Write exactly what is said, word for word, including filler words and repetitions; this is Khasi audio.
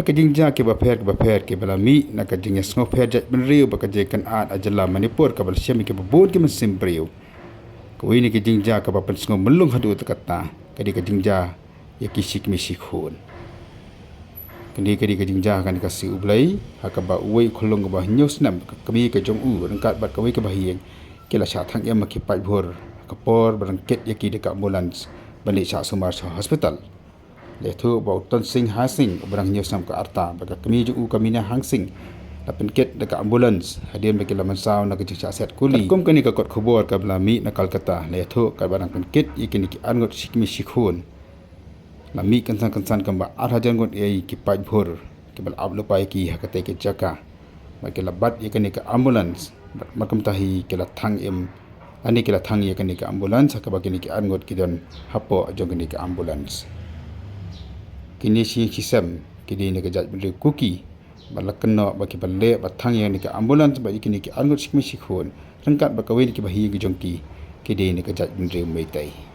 Ka jingjia kiba pher kiba pher kiba la mih na ka jingïasngewpher jaitbynriew bad ka jingkynad ha jylla Manipur kaba la shem ïa kiba bun ki mynsiem briew. Kawei na ki jingjia kaba pynsngew myllung haduh katta ka dei ka jingjia ïa ki shikmie shikhun. Kane ka dei ka jingjia kane ka sngi U Blei ha kaba uwei u khyllung kaba hynñiew snem, ka kmie ka jong u ryngkat bad kawei ka bahaïing ki la shah thang im ha ki paidbah bhur ha ka por ba dang kit ïa ki da ka ambulance ban leit shah sumar sha hospital. La ïathuh ba u Tonsing Hasing uba dang hynñiew snem ka rta bad ka kmie jong u ka Mina Hasing la pynkit da ka ambulance hadien ba ki la mynsaw na ka jingshah set kuli. Katkum kane ka kot khubor kaba la mih na Kolkata, la ïathuh katba dang pynkit ïa kine ki arngut shikmie shikhun, la mih kynsan kynsan kumba ar hajar ngut ïa ki paidbah bhur kiba la ap lypa ïa ki ha katei ka jaka. Bad ki la bat ïa kane ka ambulance bad mar kumta hi ki la thang im, lane ki la thang ïa kane ka ambulance ha kaba kine ki arngut ki don hapoh jong kane ka ambulance. Kine shi ïing shi sem ki dei na ka jaitbynriew Kuki bad la kynnoh ba kiba leh bad thang ïa kane ka ambulance bad ïa kine ki arngut shikmie shikhun ryngkat bad kawei na ki bahaïing jong ki, ki dei na ka jaitbynriew Meitei.